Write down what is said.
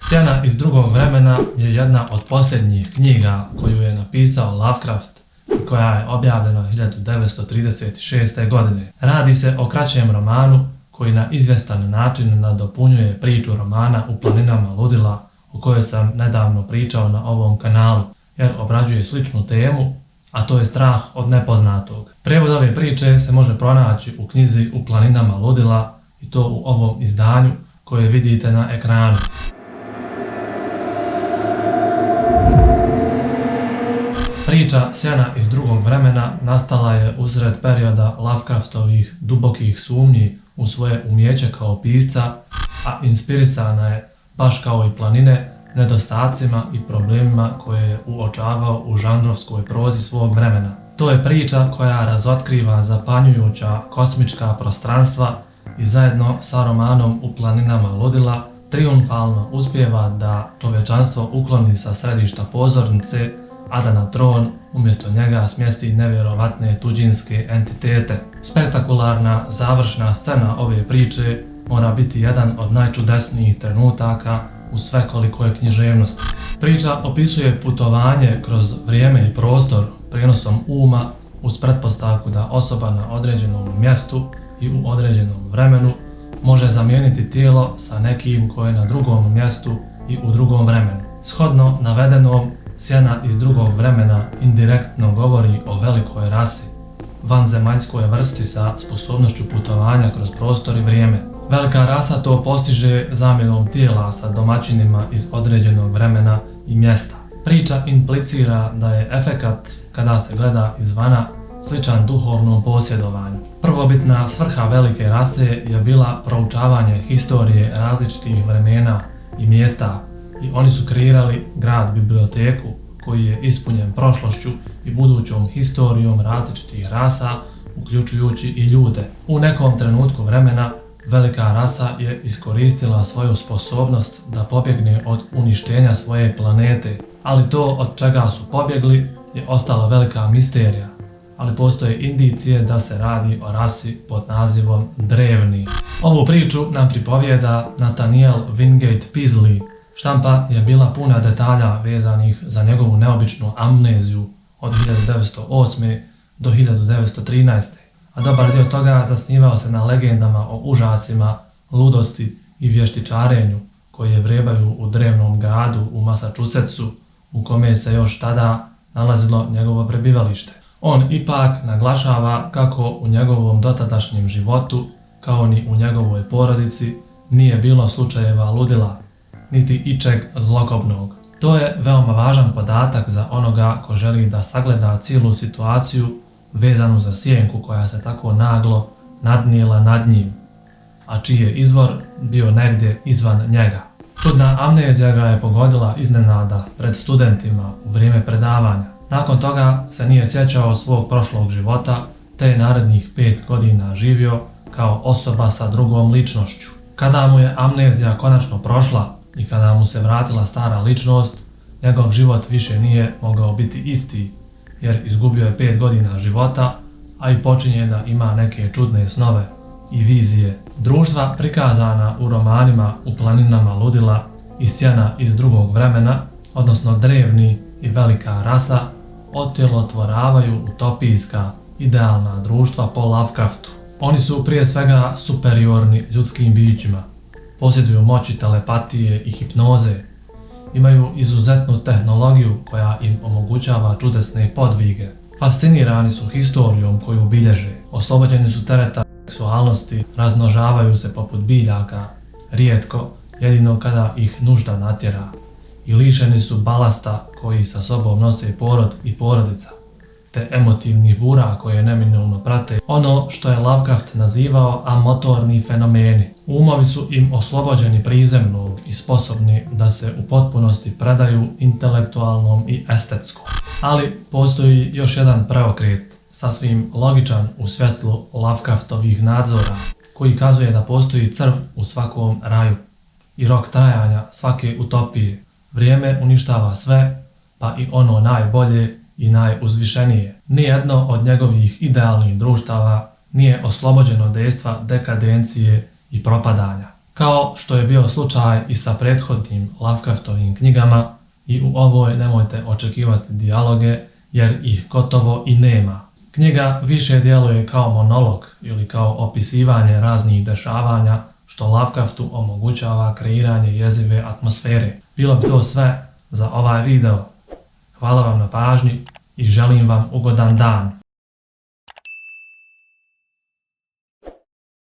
Sjena iz drugog vremena je jedna od posljednjih knjiga koju je napisao Lovecraft i koja je objavljena 1936. godine. Radi se o kraćem romanu koji na izvjestan način nadopunjuje priču romana U planinama ludila o kojoj sam nedavno pričao na ovom kanalu, jer obrađuje sličnu temu, a to je strah od nepoznatog. Prijevod ove priče se može pronaći u knjizi U planinama ludila i to u ovom izdanju koje vidite na ekranu. Priča Sjena iz drugog vremena nastala je usred perioda Lovecraftovih dubokih sumnji u svoje umijeće kao pisca, a inspirisana je, baš kao i planine, nedostacima i problemima koje je uočavao u žanrovskoj prozi svog vremena. To je priča koja razotkriva zapanjujuća kosmička prostranstva i zajedno sa romanom U planinama ludila trijumfalno uspijeva da čovječanstvo ukloni sa središta pozornice, a da na tron umjesto njega smjesti nevjerovatne tuđinske entitete. Spektakularna završna scena ove priče mora biti jedan od najčudesnijih trenutaka u svekolikoj književnosti. Priča opisuje putovanje kroz vrijeme i prostor prijenosom uma uz pretpostavku da osoba na određenom mjestu i u određenom vremenu može zamijeniti tijelo sa nekim koje je na drugom mjestu i u drugom vremenu. Shodno navedenom, Sjena iz drugog vremena indirektno govori o velikoj rasi, vanzemaljskoj vrsti sa sposobnošću putovanja kroz prostor i vrijeme. Velika rasa to postiže zamjenom tijela sa domaćinima iz određenog vremena i mjesta. Priča implicira da je efekat, kada se gleda izvana, sličan duhovnom posjedovanju. Prvobitna svrha velike rase je bila proučavanje historije različitih vremena i mjesta, i oni su kreirali grad-biblioteku koji je ispunjen prošlošću i budućom historijom različitih rasa, uključujući i ljude. U nekom trenutku vremena velika rasa je iskoristila svoju sposobnost da pobjegne od uništenja svoje planete, ali to od čega su pobjegli je ostala velika misterija, ali postoje indicije da se radi o rasi pod nazivom Drevni. Ovu priču nam pripovijeda Nathaniel Wingate Peaslee. Štampa je bila puna detalja vezanih za njegovu neobičnu amneziju od 1908. do 1913. A dobar dio toga zasnivao se na legendama o užasima, ludosti i vještičarenju koje vrebaju u drevnom gradu u Massachusettsu, u kome se još tada nalazilo njegovo prebivalište. On ipak naglašava kako u njegovom dotadašnjem životu, kao ni u njegovoj porodici, nije bilo slučajeva ludila, niti ičeg zlokobnog. To je veoma važan podatak za onoga ko želi da sagleda cijelu situaciju vezanu za sjenku koja se tako naglo nadnijela nad njim, a čiji je izvor bio negdje izvan njega. Čudna amnezija ga je pogodila iznenada pred studentima u vrijeme predavanja. Nakon toga se nije sjećao svog prošlog života, te je narednih 5 godina živio kao osoba sa drugom ličnošću. Kada mu je amnezija konačno prošla i kada mu se vratila stara ličnost, njegov život više nije mogao biti isti, jer izgubio je 5 godina života, a i počinje da ima neke čudne snove i vizije. Društva prikazana u romanima U planinama ludila i Sjena iz drugog vremena, odnosno Drevni i velika rasa, otjelotvoravaju utopijska, idealna društva po Lovecraftu. Oni su prije svega superiorni ljudskim bićima, posjeduju moći telepatije i hipnoze, imaju izuzetnu tehnologiju koja im omogućava čudesne podvige. Fascinirani su historijom koju bilježe, oslobođeni su tereta seksualnosti, razmnožavaju se poput biljaka, rijetko, jedino kada ih nužda natjera, i lišeni su balasta koji sa sobom nose porod i porodica, te emotivnih bura koje neminovno prate ono što je Lovecraft nazivao amotorni fenomeni. Umovi su im oslobođeni prizemnog i sposobni da se u potpunosti predaju intelektualnom i estetskom. Ali postoji još jedan preokret, sasvim logičan u svjetlu Lovecraftovih nadzora, koji kazuje da postoji crv u svakom raju i rok trajanja svake utopije. Vrijeme uništava sve, pa i ono najbolje i najuzvišenije. Nijedno od njegovih idealnih društava nije oslobođeno dejstva dekadencije i propadanja. Kao što je bio slučaj i sa prethodnim Lovecraftovim knjigama, i u ovoj nemojte očekivati dijaloge jer ih gotovo i nema. Knjiga više djeluje kao monolog ili kao opisivanje raznih dešavanja što Lovecraftu omogućava kreiranje jezive atmosfere. Bilo bi to sve za ovaj video. Hvala vam na pažnji i želim vam ugodan dan.